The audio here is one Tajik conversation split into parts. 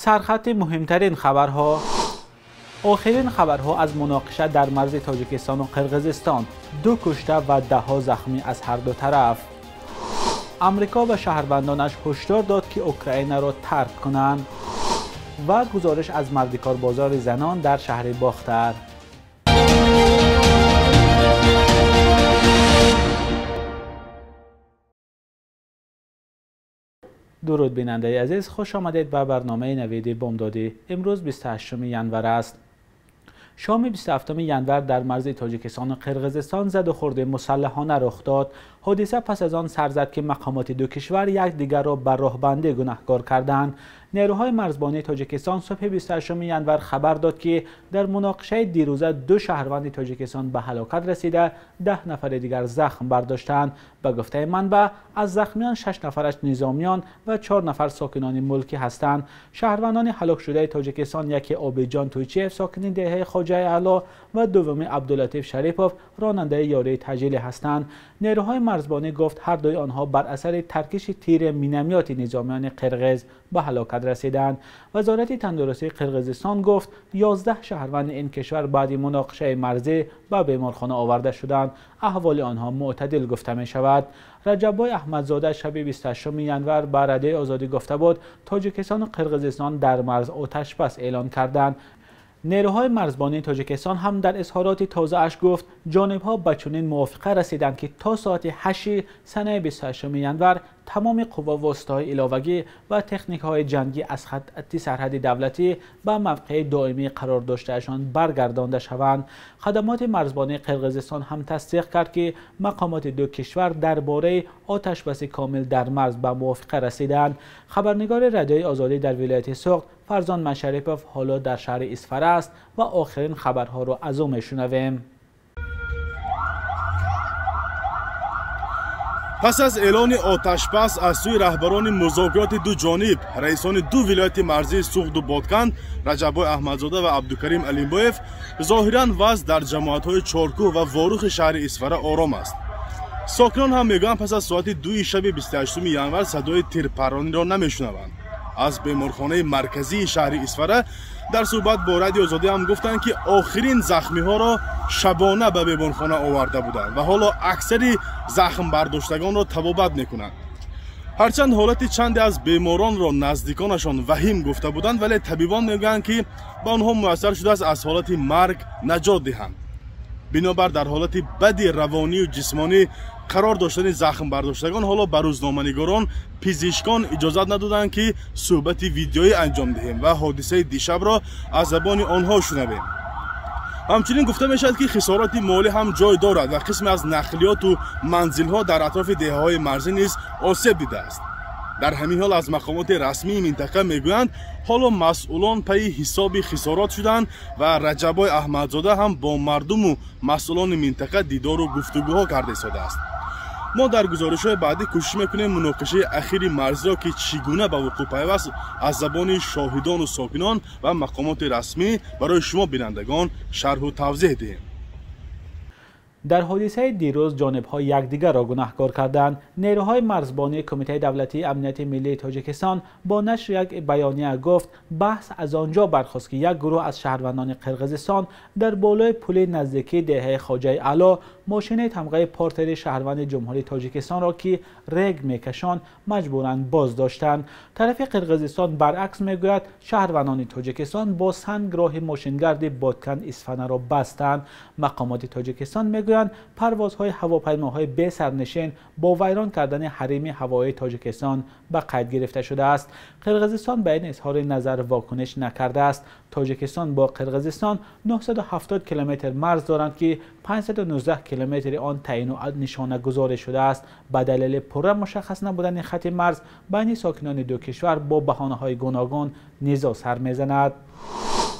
Сархати муҳимтарин хабарҳо. Охирин хабарҳо аз муноқиша дар марзи Тоҷикистон ва Қирғизистон. 2 кушта ва даҳҳо захмӣ аз ҳар ду тараф. Амрико ба шаҳрвандонаш ҳушдор дод, ки Украинаро тарк кунанд. Ва гузориш аз мардикорбозори занон дар шаҳри Бохтар. Дуруд бинандаи азиз, хуш омадед ба барномаи навиди бомдодӣ. Имрӯз 28 январ аст. Шоми 27 январ дар марзи Тоҷикистон ва Қирғизистон задухӯрди мусаллаҳона рух дод. Ҳодиса пас аз он сар зад, ки мақомоти ду кишвар якдигарро ба роҳбандӣ гунаҳкор карданд. Нерӯҳои марзбонии Тоҷикистон субҳи 28 январ хабар дод, ки дар муноқишаи дирӯза 2 шаҳрванди Тоҷикистон ба ҳалокат расида, 10 нафари дигар захм бардоштанд. Ба гуфтаи манбаъ, аз захмиён 6 нафараш низомиён ва 4 нафар сокинони мулкӣ ҳастанд. Шаҳрвандони ҳалокшудаи Тоҷикистон яке Обидҷон Туйчиев, сокини деҳаи Хоҷаи Аъло, ва дуввуми Абдулатиф Шарипов, ронандаи ёрии таъҷилӣ ҳастанд. Нерӯҳои марзбонӣ гуфт, ҳар дуи онҳо бар асари таркиши тири минамиёти низомиёни қирғиз ба ҳалокат расиданд. Вазорати тандурустии Қирғизистон гуфт, 11 шаҳрванди ин кишвар баъди муноқишаи марзӣ ба беморхона оварда шуданд. Аҳволи онҳо мӯътадил гуфта мешавад. Раҷаббой Аҳмадзода шаби 28 январ ба Радиои Озодӣ гуфта буд, Тоҷикистону Қирғизистон дар марз оташбас эълон карданд. Нерӯҳои марзбонии Тоҷикистон ҳам дар изҳороти тозааш гуфт, ҷонибҳо ба чунин мувофиқа расиданд, ки то соати 8 санаи 28 январ тамоми қувва, воситаҳои иловагӣ ва техникаҳои ҷангӣ аз хати сарҳади давлатӣ ба мавқеи доимӣ қарор доштаашон баргардонда шаванд. Хадамоти марзбонии Қирғизистон ҳам тасдиқ кард, ки мақомоти ду кишвар дар бораи оташбаси комил дар марз ба мувофиқа расиданд. Хабарнигори Радиои Озодӣ дар вилояти Суғд Фарзон Машарипов ҳоло дар шаҳри Исфара аст ва охирин хабарҳоро аз ӯ мешунавем. Пас аз эълони оташбас аз сӯи раҳбарони музокироти ду ҷониб, раисони ду вилояти марзии Суғду Бодканд, Раҷаббой Аҳмадзода ва Абдукарим Алимбоев, зоҳиран вазъ дар ҷамоатҳои Чоркӯҳ ва Ворухи шаҳри Исфара ором аст. Сокинон ҳам мегӯянд, пас аз соати 2 шаби 28 январ садои тирпарониро намешунаванд. Аз беморхонаи марказии шаҳри Исфара дар суҳбат бо Радиои Озодӣ ҳам гуфтанд, ки охирин захмиҳоро шабона ба беморхона оварда буданд ва ҳоло аксари захмбардоштагонро табобат мекунанд. Ҳарчанд ҳолати чанде аз беморонро наздиконашон ваҳим гуфта буданд, вале табибон мегӯянд, ки ба онҳо муяссар шудааст аз ҳолати марг наҷот диҳанд. Бинобар дар ҳолати бади равонию ҷисмонӣ қарор доштани захмбардоштагон ҳоло ба рӯзноманигорон, пизишкон иҷозат надоданд, ки суҳбати видеоӣ анҷом диҳем ва ҳодисаи дишабро аз забони онҳо шунавем. Ҳамчунин гуфта мешавад, ки хисороти молӣ ҳам ҷой дорад ва қисме аз нақлиёту манзилҳо дар атрофи деҳаҳои марзӣ низ осеб дидааст. Дар ҳамин ҳол аз мақомоти расмии минтақа мегӯянд, ҳоло масъулон пайи ҳисоби хисорот шуданд ва Раҷаббой Аҳмадзода ҳам бо мардуму масъулони минтақа дидору гуфтугӯҳо карда истодааст. Мо дар гузоришҳои баъдӣ кӯшиш мекунем муноқишаи ахири марзиро, ки чӣ гуна ба вуқӯъ пайваст, аз забони шоҳидону сокинон ва мақомоти расмӣ барои шумо бинандагон шарҳу тавзеҳ диҳем. Дар ҳодисаи дирӯз ҷонибҳо якдигарро гунаҳкор карданд. Нерӯҳои марзбонии Кумитаи давлатии амнияти миллии Тоҷикистон бо нашри як баёния гуфт, баҳс аз он ҷо бархост, ки як гурӯҳ аз шаҳрвандони Қирғизистон дар болои пули наздикии деҳаи Хоҷаи Аъло мошини тамғаи портери шаҳрванди Ҷумҳурии Тоҷикистонро, ки рег мекашонд, маҷбуран боздоштанд. Тарафи Қирғизистон баръакс мегӯяд, шаҳрвандони Тоҷикистон бо санг роҳи мошингарди Бодканд Исфанаро бастанд. Мақомоти Тоҷикистон мегӯянд, парвозҳои ҳавопаймоҳои бесарнишин бо вайрон кардани ҳарими ҳавоии Тоҷикистон ба қайд гирифта шудааст. Қирғизистон ба ин изҳори назар вокуниш накардааст. Тоҷикистон бо Қирғизистон 970 километр марз доранд, ки 519 километри он таъину нишонагузорӣ шудааст. Ба далели пурра мушаххас набудани хати марз байни сокинони ду кишвар бо баҳонаҳои гуногун низоъ сар мезанад.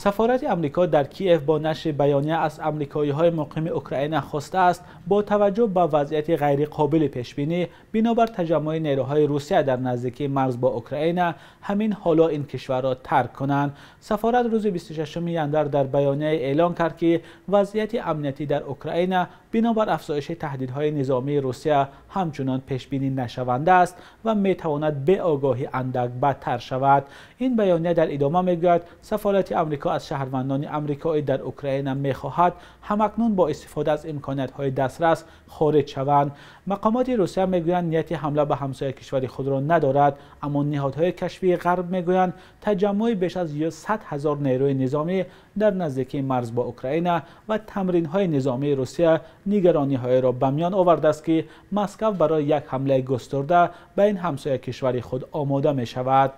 Сафорати Амрико дар Киев бо нашри баёния аз амрикоиҳои муқими Украина хостааст бо таваҷҷӯҳ ба вазъияти ғайриқобили пешбинӣ бинобар таҷаммуи нерӯҳои Русия дар наздикии марз бо Украина ҳамин ҳоло ин кишварро тарк кунанд. Сафорат рӯзи 26 январ дар баёнияе эълон кард, ки вазъияти амниятӣ дар Украина بنابر افزایش تهدیدهای نظامی روسیه همچنان پیشبینی نشونده است و میتواند به آگاهی اندک بدتر شود. این بیانیه در ادامه میگوید سفارت آمریکا از شهروندان آمریکایی در اوکراین میخواهد همکنون با استفاده از امکانات‌های دسترس خارج شوند. مقامات روسیه میگویند نیت حمله به همسایه کشور خود را ندارد، اما نهادهای کشفی غرب میگویند تجمع بیش از 100,000 نیروی نظامی در نزدیکی مرز با اوکراین و تمرین‌های نظامی روسیه نگرانی‌های را به میان آورده است که مسکو برای یک حمله گسترده به این همسایه کشور خود آماده می‌شود.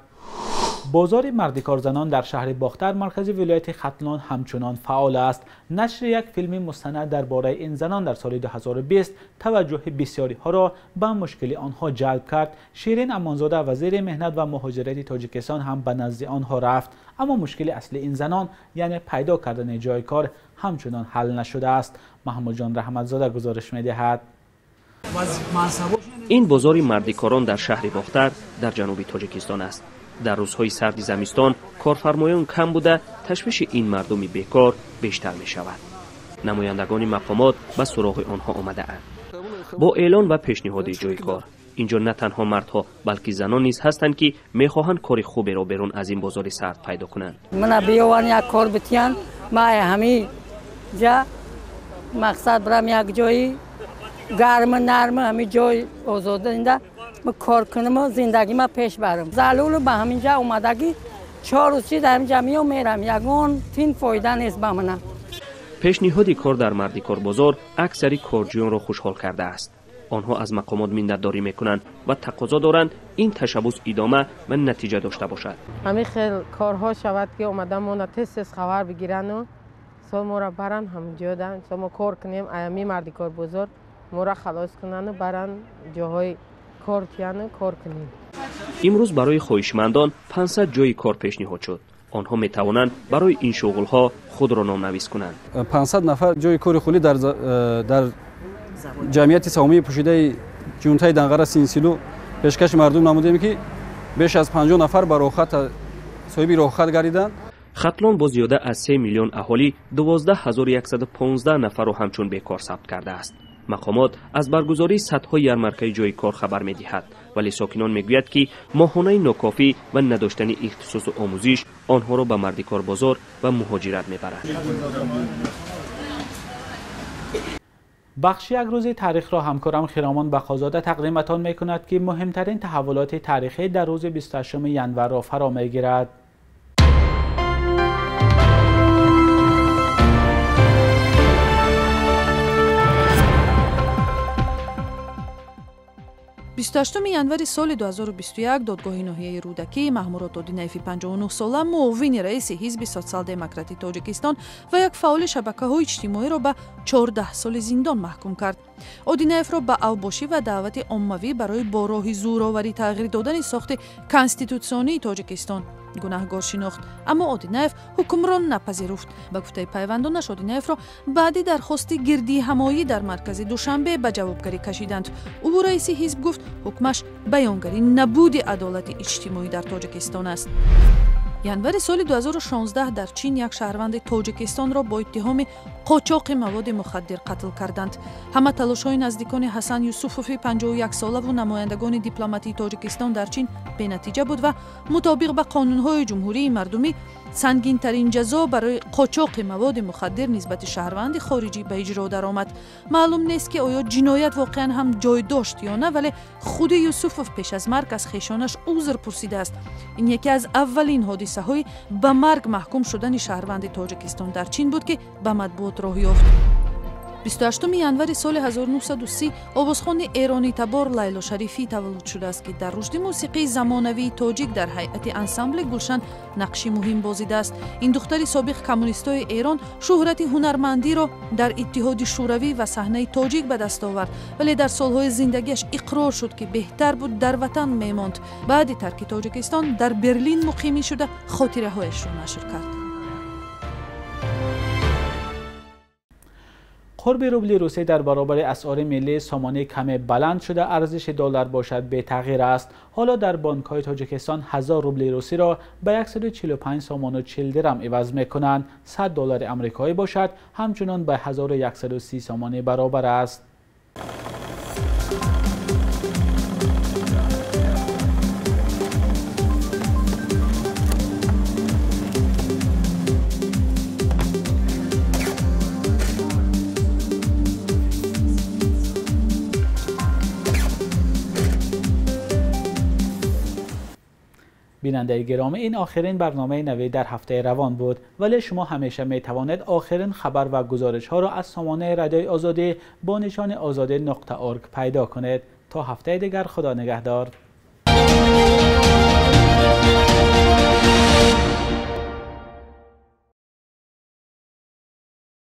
بازار مردیکارزنان در شهر باختر مرکز ولایت ختلان همچنان فعال است. نشر یک فیلم مستند درباره این زنان در سال 2020 توجه بسیاری ها را به مشکل آنها جلب کرد. شیرین امانزاده وزیر مهنت و مهاجرت تاجیکستان هم به نزد آنها رفت، اما مشکل اصلی این زنان یعنی پیدا کردن جای کار همچنان حل نشده است. محمود جان رحمتزاده گزارش می‌دهد. این بازار مردیکاران در شهر باختر در جنوب تاجیکستان است. در روزهای سرد زمستان کارفرمایان کم بوده، تشویش این مردم بیکار بیشتر می شود. نمایندگان مقامات به سراغ آنها آمده اند. با اعلان و پیشنهاد جای کار، اینجا نه تنها مردها بلکه زنان نیز هستند که میخواهند کار خوبی را بیرون از این بازار سرد پیدا کنند. من بیوان یک کار بتیان، ما همی جا مقصد برم یک جایی گرم نرم همی جای آزاده ما کار کنم و زندگی ما پیش برم. زلول به همینجا اومدگی 4 روز در همینجا میام میرم، یگان تین فایده نیست به من. پیشنهاد کار در مردیکار بازار اکثری کارجویان را خوشحال کرده است. آنها از مقامات منتداری میکنند و تقاضا دارند این تشبث ادامه و نتیجه داشته باشد. همین خیل کارها شود که اومدن ما تست خبر بگیرن و سال ما را برن همینجا دن، ما کار کنیم، ایامی مردیکار بازار ما را خلاص کنن و برن جاهای کار کنیم. امروز برای خواهشمندان 500 جای کار پیشنهاد شد. آنها می توانند برای این شغل ها خود را نامنویس کنند. 500 نفر جای کار خالی در جمعیت سهامی پوشیده جونتای دنغره سینسیلو پیشکش مردم نمودیم که بیش از 50 نفر به راحت صاحب راحت گردیدند. ختلان با زیاده از 3 میلیون اهالی 12115 نفر را همچون بیکار ثبت کرده است. مقامات از برگزاری صدها یارمرکه جای کار خبر می‌دهد، ولی ساکنان میگوید که ماهانه ناکافی و نداشتن اختصاص و آموزش آنها را به مردیکار بازار و مهاجرت میبرد. بخش یک روز تاریخ را همکارم خیرامان بقازاده تقدیمتان میکند که مهمترین تحولات تاریخی در روز 28 ینور را فرا میگیرد. 28 январи соли 2021 додгоҳи ноҳияи Рӯдакӣ Маҳмурод Одинаеви 59сола муовини раиси ҳизби Социал-демократи Тоҷикистон ва як фаъоли шабакаҳои иҷтимоиро ба 14 соли зиндон маҳкум кард. Одинаевро ба авбошӣ ва даъвати оммавӣ барои бо роҳи зӯроварӣ тағйир додани сохти конститутсионии Тоҷикистон гунаҳгор шинохт. Аммо Одинаев ҳукмро напазируфт. Ба гуфтаи пайвандонаш, Одинаевро баъди дархости гирдиҳамоӣ дар маркази Душанбе ба ҷавобгарӣ кашиданд. Ӯ раиси ҳизб гуфт, ҳукмаш баёнгари набуди адолати иҷтимоӣ дар Тоҷикистон аст. Январи соли 2016 дар Чин як шаҳрванди Тоҷикистонро бо иттиҳоми қочоқи маводи мухаддир қатл карданд. Ҳама талошҳои наздикони Ҳасан Юсуфови 51солаву намояндагони дипломатии Тоҷикистон дар Чин бенатиҷа буд ва мутобиқ ба қонунҳои ҷумҳурии мардумӣ сангинтарин ҷазо барои қочоқи маводи мухаддир нисбати шаҳрванди хориҷӣ ба иҷро даромад. Маълум нест ки оё ҷиноят воқеан ҳам ҷой дошт ё на, вале худи Юсуфов пеш аз марг аз хешонаш узр пурсидааст. Ин яке аз аввалин ҳодисаҳои ба марг маҳкум шудани шаҳрванди Тоҷикистон дар Чин буд ки ба матбуот роҳ ёфт. 28 январи соли 1930 овозхони эронитабор Лайло Шарифӣ таваллуд шудааст ки дар рушди мусиқии замонавии тоҷик дар ҳайати ансамбли Гулшан нақши муҳим бозидааст. Ин духтари собиқ коммунистои Эрон шӯҳрати ҳунармандиро дар Иттиҳоди Шӯравӣ ва саҳнаи тоҷик ба даст овард, вале дар солҳои зиндагиаш иқрор шуд ки беҳтар буд дар ватан мемонд. Баъди тарки Тоҷикистон дар Берлин муқимӣ шуда хотираҳояшро нашр кард. Қурби рубли Русия дар баробари асъори миллии сомонӣ каме баланд шуда, арзиши доллар бошад бетағйир аст. Ҳоло дар бонкҳои Тоҷикистон 1000 рубли русиро ба 145 сомону 40 дирам иваз мекунанд. 100 доллари амрикоӣ бошад ҳамчунон ба 1130 сомонӣ баробар аст. бинандаи гиромӣ, ин охирин барномаи навӣ дар ҳафтаи равон буд, вале шумо ҳамеша метавонед охирин хабар ва гузоришҳоро аз сомонаи Радиои Озодӣ бо нишони ozodi.org пайдо кунед. То ҳафтаи дигар, Худо нигаҳдор.